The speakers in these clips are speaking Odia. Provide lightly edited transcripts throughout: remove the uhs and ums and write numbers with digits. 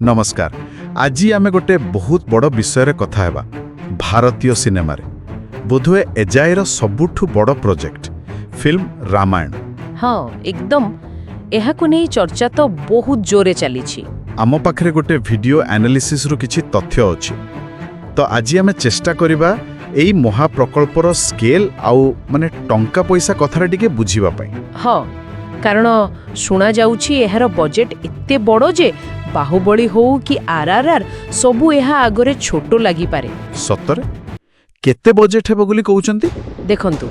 ନମସ୍କାର। ଆଜି ଆମେ ଗୋଟେ ବହୁତ ବଡ଼ ବିଷୟରେ କଥା ହେବା। ଭାରତୀୟ ସିନେମାରେ ବୋଧହୁଏ ଏଯାଏର ସବୁଠୁ ବଡ଼ ପ୍ରୋଜେକ୍ଟ ଫିଲ୍ମ ରାମାୟଣ। ହଁ, ଏକଦମ। ଏହାକୁ ନେଇ ଚର୍ଚ୍ଚା ତ ବହୁତ ଜୋରେ ଚାଲିଛି। ଆମ ପାଖରେ ଗୋଟେ ଭିଡ଼ିଓ ଆନାଲିସିସ୍ରୁ କିଛି ତଥ୍ୟ ଅଛି। ତ ଆଜି ଆମେ ଚେଷ୍ଟା କରିବା ଏଇ ମହାପ୍ରକଳ୍ପର ସ୍କେଲ୍ ଆଉ ମାନେ ଟଙ୍କା ପଇସା କଥାଟା ଟିକେ ବୁଝିବା ପାଇଁ। ହଁ, କାରଣ ଶୁଣାଯାଉଛି ଏହାର ବଜେଟ୍ ଏତେ ବଡ଼ ଯେ ବାହୁବଳୀ ହଉ କି ଆର୍ଆର୍ଆର୍, ସବୁ ଏହା ଆଗରେ ଛୋଟ ଲାଗିପାରେ। ସତରେ? କେତେ ବଜେଟ୍ ହେବ ବୋଲି କହୁଛନ୍ତି? ଦେଖନ୍ତୁ,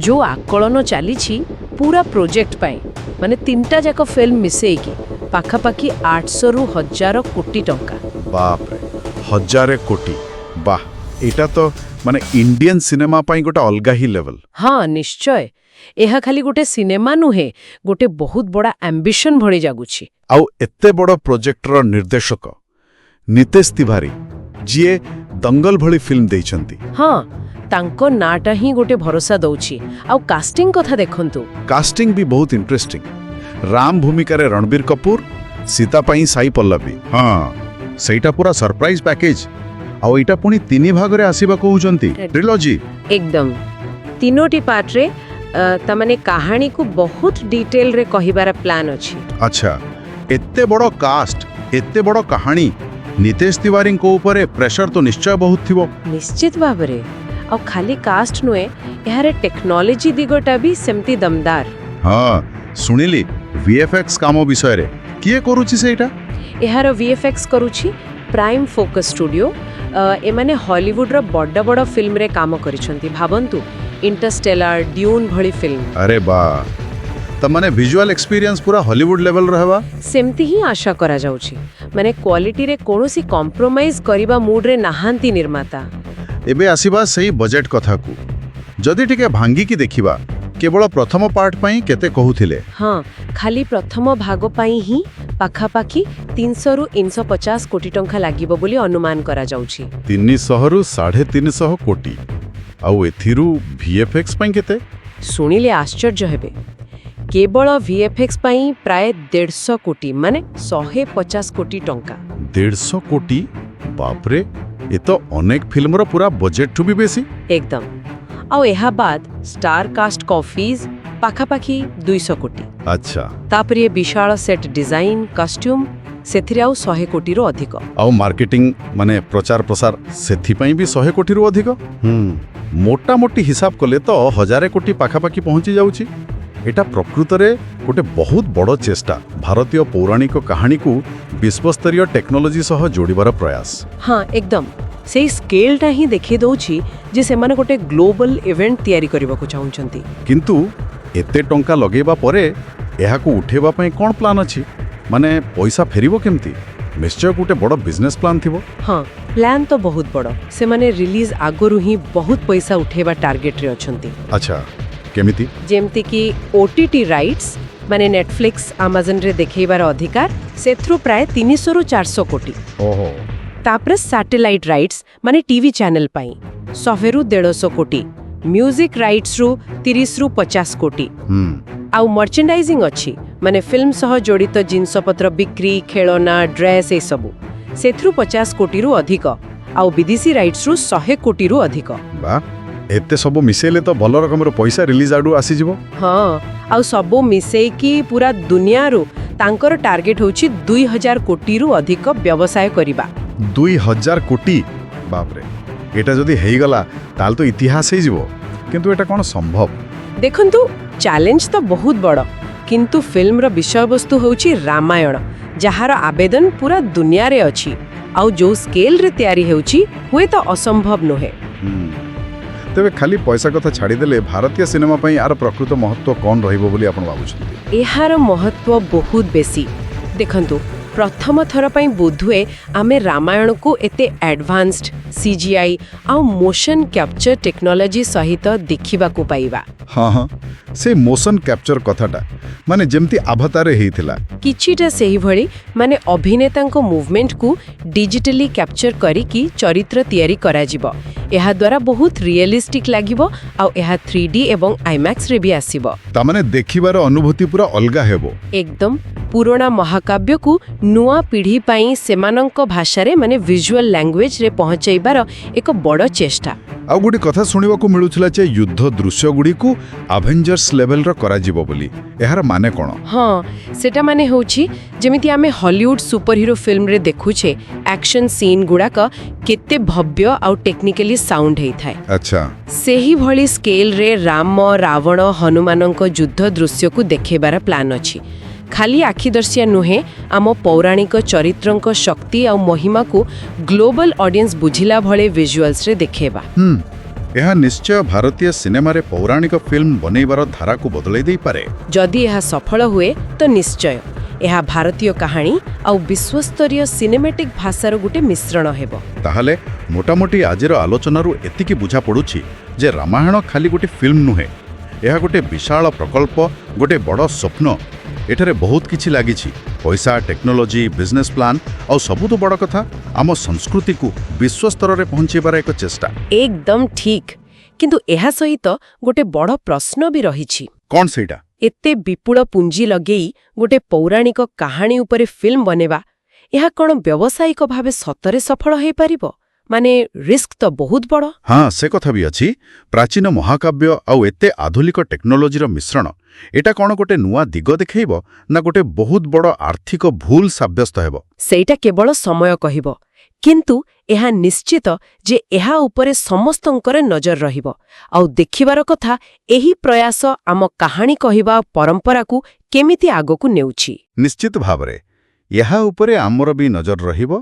ଯୋଉ ଆକଳନ ଚାଲିଛି, ପୁରା ପ୍ରୋଜେକ୍ଟ ପାଇଁ, ମାନେ ତିନିଟା ଯାକ ଫିଲ୍ମ ମିଶେଇକି ପାଖାପାଖି 800ରୁ 1000 କୋଟି ଟଙ୍କା। ବାପରେ, 1000 କୋଟି! ବାহ, ଏଇଟା ତ ମାନେ ଇଣ୍ଡିଆନ୍ ସିନେମା ପାଇଁ ଗୋଟେ ଅଲଗା ହିଁ ଲେଭେଲ। ହଁ, ନିଶ୍ଚୟ। ଏହା ଖାଲି ଗୋଟେ ସିନେମା ନୁହେଁ, ଗୋଟେ ବହୁତ ବଡ଼ ଆମ୍ବିସନ୍ ଭଳି ଲାଗୁଛି। ଆଉ ଏତେ ବଡ଼ ପ୍ରୋଜେକ୍ଟର ନିର୍ଦ୍ଦେଶକ ନିତେଶ ତିୱାରୀ, ଯିଏ ଦଙ୍ଗଲ ଭଳି ଫିଲ୍ମ ଦେଇଛନ୍ତି। ହଁ, ତାଙ୍କ ନାଁଟା ହିଁ ଗୋଟେ ଭରସା ଦଉଛି। ଆଉ କାଷ୍ଟିଂ କଥା ଦେଖନ୍ତୁ। କାଷ୍ଟିଂ ବି ବହୁତ ଇଣ୍ଟରେଷ୍ଟିଂ। ରାମ ଭୂମିକାରେ ରଣବୀର କପୁର, ସୀତା ପାଇଁ ସାଇ ପଲ୍ଲବୀ। ହଁ, ସେଇଟା ପୁରା ସରପ୍ରାଇଜ ପ୍ୟାକେଜ। ଆଉ ଏଇଟା ପୁଣି ତିନି ଭାଗରେ ଆସିବା କହୁଛନ୍ତି, ଟ୍ରିଲୋଜି। ଏକଦମ। ତିନୋଟି ପାର୍ଟରେ, ତାମାନେ କାହାଣୀକୁ ବହୁତ ଡିଟେଲରେ କହିବାର ପ୍ଲାନ୍ ଅଛି। ଆଚ୍ଛା, ଏତେ ବଡ଼ କାଷ୍ଟ, ଏତେ ବଡ଼ କାହାଣୀ, ନିତେଶ ତିୱାରୀଙ୍କ ଉପରେ ପ୍ରେସର ତ ନିଶ୍ଚୟ ବହୁତ ଥିବ। ନିଶ୍ଚିତ ଭାବରେ। ଆଉ ଖାଲି କାଷ୍ଟ ନୁହେଁ, ଏହାର ଟେକ୍ନୋଲୋଜି ଦିଗଟା ବି ସେମିତି ଦମଦାର। ହଁ, ଶୁଣିଲି ଭିଏଫଏକ୍ସ କାମ ବିଷୟରେ। କିଏ କରୁଛି ସେଇଟା? ଏହାର ଭିଏଫଏକ୍ସ କରୁଛି ପ୍ରାଇମ୍ ଫୋକସ୍ ଷ୍ଟୁଡିଓ। ଏମାନେ ହଲିଉଡର ବଡ଼ ବଡ଼ ଫିଲ୍ମରେ କାମ କରିଛନ୍ତି। ଭାବନ୍ତୁ, ଇଣ୍ଟରଷ୍ଟେଲାର, ଡ୍ୟୁନ୍ ଭଳି ଫିଲ୍ମ। ଆରେ ବା, ତାମାନେ ଭିଜୁଆଲ ଏକ୍ସପିରିଏନ୍ସ ପୁରା ହଲିଉଡ ଲେଭେଲର ହେବା। ସେମିତି ହିଁ ଆଶା କରାଯାଉଛି। ମାନେ କ୍ୱାଲିଟିରେ କୌଣସି କମ୍ପ୍ରୋମାଇଜ୍ କରିବା ମୁଡ୍ରେ ନାହାନ୍ତି ନିର୍ମାତା। ଏବେ ଆସିବା ସେଇ ବଜେଟ୍ କଥାକୁ। ଯଦି ଟିକେ ଭାଙ୍ଗିକି ଦେଖିବା, କେବଳ ପ୍ରଥମ ପାର୍ଟ ପାଇଁ କେତେ କହୁଥିଲେ? ହଁ, ଖାଲି ପ୍ରଥମ ଭାଗ ପାଇଁ ହିଁ ପାଖାପାଖି 300ରୁ 350 କୋଟି ଟଙ୍କା ଲାଗିବ ବୋଲି ଅନୁମାନ କରାଯାଉଛି। 300ରୁ 350 କୋଟି। ଆଉ ଏଥିରୁ ଭିଏଫଏକ୍ସ ପାଇଁ କେତେ? ଶୁଣିଲେ ଆଶ୍ଚର୍ଯ୍ୟ ହେବେ। କେବଳ ଭିଏଫଏକ୍ସ ପାଇଁ ପ୍ରାୟ 150 କୋଟି, ମାନେ 150 କୋଟି ଟଙ୍କା। 150 କୋଟି! ବାପରେ, ଏ ତ ଅନେକ ଫିଲ୍ମର ପୁରା ବଜେଟ୍ଠୁ ବି ବେଶୀ। ଏକଦମ। ଆଉ ଏହା ବାଦ ଷ୍ଟାର କାଷ୍ଟଙ୍କ ଫିଜ୍ ପାଖାପାଖି 200 କୋଟି। ତାପରେ ଏ ବିଶାଳ ସେଟ୍ ଡିଜାଇନ୍, କଷ୍ଟ୍ୟୁମ୍, ସେଥିରେ ଆଉ 100 କୋଟିରୁ ଅଧିକ। ଆଉ ମାର୍କେଟିଂ, ମାନେ ପ୍ରଚାର ପ୍ରସାର, ସେଥିପାଇଁ ବି 100 କୋଟିରୁ ଅଧିକ। ମୋଟାମୋଟି ହିସାବ କଲେ ତ 1000 କୋଟି ପାଖାପାଖି ପହଞ୍ଚି ଯାଉଛି। ଏଇଟା ପ୍ରକୃତରେ ଗୋଟେ ବହୁତ ବଡ଼ ଚେଷ୍ଟା, ଭାରତୀୟ ପୌରାଣିକ କାହାଣୀକୁ ବିଶ୍ୱସ୍ତରୀୟ ଟେକ୍ନୋଲୋଜି ସହ ଯୋଡ଼ିବାର ପ୍ରୟାସ। ହଁ, ଏକଦମ। ସେଇ ସ୍କେଲଟା ହିଁ ଦେଖେଇ ଦଉଛି ଯେ ସେମାନେ ଗୋଟେ ଗ୍ଲୋବାଲ ଇଭେଣ୍ଟ ତିଆରି କରିବାକୁ ଚାହୁଁଛନ୍ତି। କିନ୍ତୁ ଏତେ ଟଙ୍କା ଲଗେଇବା ପରେ ଏହାକୁ ଉଠେଇବା ପାଇଁ କ'ଣ ପ୍ଲାନ୍ ଅଛି? ମାନେ ପଇସା ଫେରିବ କେମିତି? ନିଶ୍ଚୟ ଗୋଟେ ବଡ଼ ବିଜନେସ୍ ପ୍ଲାନ୍ ଥିବ। ହଁ, ପ୍ଲାନ୍ ତ ବହୁତ ବଡ଼। ସେମାନେ ରିଲିଜ୍ ଆଗରୁ ହିଁ ବହୁତ ପଇସା ଉଠେଇବା ଟାର୍ଗେଟରେ ଅଛନ୍ତି। ଆଚ୍ଛା, କେମିତି? ଯେମିତିକି ଓଟିଟି ରାଇଟ୍ସ, ମାନେ ନେଟଫ୍ଲିକ୍ସ, ଆମାଜନରେ ଦେଖେଇବାର ଅଧିକାର, ସେଥିରୁ ପ୍ରାୟ 300ରୁ 400 କୋଟି। ତାପରେ ସାଟେଲାଇଟ୍ ରାଇଟ୍ସ, ମାନେ ଟିଭି ଚ୍ୟାନେଲ ପାଇଁ 100ରୁ 150 କୋଟି। ମ୍ୟୁଜିକ୍ ରାଇଟ୍ସରୁ 30ରୁ 50 କୋଟି। ଆଉ ମର୍ଚେଣ୍ଡାଇଜିଂ ଅଛି, ମାନେ ଫିଲ୍ମ ସହ ଜଡ଼ିତ ଜିନିଷପତ୍ର ବିକ୍ରି, ଖେଳନା, ଡ୍ରେସ୍, ଏସବୁ, ସେଥିରୁ 50 କୋଟିରୁ ଅଧିକ। ଆଉ ବିଦେଶୀ ରାଇଟ୍ସରୁ 100 କୋଟିରୁ ଅଧିକ। ବା, ଏତେ ସବୁ ମିଶେଇଲେ ତ ଭଲ ରକମର ପଇସା ରିଲିଜ୍ ଆଡୁ ଆସିଯିବ। ହଁ, ଆଉ ସବୁ ମିଶେଇକି ପୁରା ଦୁନିଆରୁ ତାଙ୍କର ଟାର୍ଗେଟ ହେଉଛି 2000 କୋଟିରୁ ଅଧିକ ବ୍ୟବସାୟ କରିବା। 2000 କୋଟି! ବାପରେ, ଏଇଟା ଯଦି ହେଇଗଲା ତାହେଲେ ତ ଇତିହାସ ହେଇଯିବ। କିନ୍ତୁ ଏଇଟା କ'ଣ ସମ୍ଭବ? ଦେଖନ୍ତୁ, ଚ୍ୟାଲେଞ୍ଜ ତ ବହୁତ ବଡ଼, କିନ୍ତୁ ଫିଲ୍ମର ବିଷୟବସ୍ତୁ ହେଉଛି ରାମାୟଣ, ଯାହାର ଆବେଦନ ପୁରା ଦୁନିଆରେ ଅଛି। ଆଉ ଯୋଉ ସ୍କେଲରେ ତିଆରି ହେଉଛି, ହୁଏତ ଅସମ୍ଭବ ନୁହେଁ। ତେବେ ଖାଲି ପଇସା କଥା ଛାଡ଼ିଦେଲେ ଭାରତୀୟ ସିନେମା ପାଇଁ ଏହାର ପ୍ରକୃତ ମହତ୍ତ୍ୱ କ'ଣ ରହିବ ବୋଲି ଆପଣ ଭାବୁଛନ୍ତି? ଏହାର ମହତ୍ତ୍ୱ ବହୁତ ବେଶୀ। ଦେଖନ୍ତୁ, ପ୍ରଥମ ଥର ପାଇଁ ବୋଧହୁଏ ଆମେ ରାମାୟଣକୁ ଏତେ ଆଡଭାନ୍ସଡ ସିଜିଆଇ ଆଉ ମୋସନ କ୍ୟାପଚର ଟେକ୍ନୋଲୋଜି ସହିତ ଦେଖିବାକୁ ପାଇବା। ହଁ ହଁ ସେ ମୋସନ କ୍ୟାପଚର କଥାଟା, ମାନେ ଯେମିତି ଆଭତାରରେ ହେଇଥିଲା। କିଛିଟା ସେହିଭଳି। ମାନେ ଅଭିନେତାଙ୍କ ମୁଭମେଣ୍ଟକୁ ଡିଜିଟାଲି କ୍ୟାପଚର କରିକି ଚରିତ୍ର ତିଆରି କରାଯିବ। ଏହାଦ୍ୱାରା ବହୁତ ରିଏଲିଷ୍ଟିକ୍ ଲାଗିବ ଆଉ ଏହା 3D ଏବଂ ଆଇମ୍ୟାକ୍ସରେ ବି ଆସିବ। ତାମାନେ ଦେଖିବାର ଅନୁଭୂତି ପୁରା ଅଲଗା ହେବ। ଏକଦମ। ପୁରୁଣା ମହାକାବ୍ୟକୁ ନୂଆ ପିଢ଼ି ପାଇଁ ସେମାନଙ୍କ ଭାଷାରେ, ମାନେ ଭିଜୁଆଲ ଲାଙ୍ଗୁଏଜରେ ପହଞ୍ଚାଇବାର ଏକ ବଡ଼ ଚେଷ୍ଟା। ଆଉ ଗୋଟେ କଥା ଶୁଣିବାକୁ ମିଳୁଥିଲା ଯେ ଯୁଦ୍ଧ ଦୃଶ୍ୟଗୁଡ଼ିକୁ ଆଭେଞ୍ଜର୍ସ ଲେଭେଲର କରାଯିବ ବୋଲି। ଏହାର ମାନେ କ'ଣ? ହଁ, ସେଟା ମାନେ ହେଉଛି ଯେମିତି ଆମେ ହଲିଉଡ୍ ସୁପରହିରୋ ଫିଲ୍ମରେ ଦେଖୁଛେ, ଆକ୍ସନ୍ ସିନ୍ ଗୁଡ଼ାକ କେତେ ଭବ୍ୟ ଆଉ ଟେକ୍ନିକାଲି ସାଉଣ୍ଡ ହେଇଥାଏ, ସେହିଭଳି ସ୍କେଲରେ ରାମ, ରାବଣ, ହନୁମାନଙ୍କ ଯୁଦ୍ଧ ଦୃଶ୍ୟକୁ ଦେଖେଇବାର ପ୍ଲାନ୍ ଅଛି। ଖାଲି ଆଖିଦର୍ଶିଆ ନୁହେଁ, ଆମ ପୌରାଣିକ ଚରିତ୍ରଙ୍କ ଶକ୍ତି ଆଉ ମହିମାକୁ ଗ୍ଲୋବାଲ ଅଡିଏନ୍ସ ବୁଝିଲା ଭଳି ଭିଜୁଆଲ୍ସରେ ଦେଖେଇବା। ଏହା ନିଶ୍ଚୟ ଭାରତୀୟ ସିନେମାରେ ପୌରାଣିକ ଫିଲ୍ମ ବନେଇବାର ଧାରାକୁ ବଦଳାଇ ଦେଇପାରେ। ଯଦି ଏହା ସଫଳ ହୁଏ ତ ନିଶ୍ଚୟ ଏହା ଭାରତୀୟ କାହାଣୀ ଆଉ ବିଶ୍ୱସ୍ତରୀୟ ସିନେମାଟିକ୍ ଭାଷାର ଗୋଟେ ମିଶ୍ରଣ ହେବ। ତାହେଲେ ମୋଟାମୋଟି ଆଜିର ଆଲୋଚନାରୁ ଏତିକି ବୁଝା ପଡୁଛି ଯେ ରାମାୟଣ ଖାଲି ଗୋଟେ ଫିଲ୍ମ ନୁହେଁ, ଏହା ଗୋଟେ ବିଶାଳ ପ୍ରକଳ୍ପ, ଗୋଟେ ବଡ଼ ସ୍ୱପ୍ନ। ଏଠାରେ ବହୁତ କିଛି ଲାଗିଛି, ପଇସା, ଟେକ୍ନୋଲୋଜି, ବିଜନେସ୍ ପ୍ଲାନ୍ ଆଉ ସବୁଠୁ ବଡ଼ କଥା, ଆମ ସଂସ୍କୃତିକୁ ବିଶ୍ୱସ୍ତରରେ ପହଞ୍ଚାଇବାର ଏକ ଚେଷ୍ଟା। ଏକଦମ ଠିକ୍। କିନ୍ତୁ ଏହା ସହିତ ଗୋଟେ ବଡ଼ ପ୍ରଶ୍ନ ବି ରହିଛି। କ'ଣ ସେଇଟା? ଏତେ ବିପୁଳ ପୁଞ୍ଜି ଲଗେଇ ଗୋଟେ ପୌରାଣିକ କାହାଣୀ ଉପରେ ଫିଲ୍ମ ବନେଇବା, ଏହା କ'ଣ ବ୍ୟବସାୟିକ ଭାବେ ସତରେ ସଫଳ ହେଇପାରିବ? ମାନେ ରିସ୍କ ତ ବହୁତ ବଡ଼। ହଁ, ସେ କଥା ବି ଅଛି। ପ୍ରାଚୀନ ମହାକାବ୍ୟ ଆଉ ଏତେ ଆଧୁନିକ ଟେକ୍ନୋଲୋଜିର ମିଶ୍ରଣ, ଏଇଟା କ'ଣ ଗୋଟେ ନୂଆ ଦିଗ ଦେଖେଇବ ନା ଗୋଟେ ବହୁତ ବଡ଼ ଆର୍ଥିକ ଭୁଲ ସାବ୍ୟସ୍ତ ହେବ? ସେଇଟା କେବଳ ସମୟ କହିବ। କିନ୍ତୁ ଏହା ନିଶ୍ଚିତ ଯେ ଏହା ଉପରେ ସମସ୍ତଙ୍କର ନଜର ରହିବ ଆଉ ଦେଖିବାର କଥା ଏହି ପ୍ରୟାସ ଆମ କାହାଣୀ କହିବା ପରମ୍ପରାକୁ କେମିତି ଆଗକୁ ନେଉଛି। ନିଶ୍ଚିତ ଭାବରେ ଏହା ଉପରେ ଆମର ବି ନଜର ରହିବ।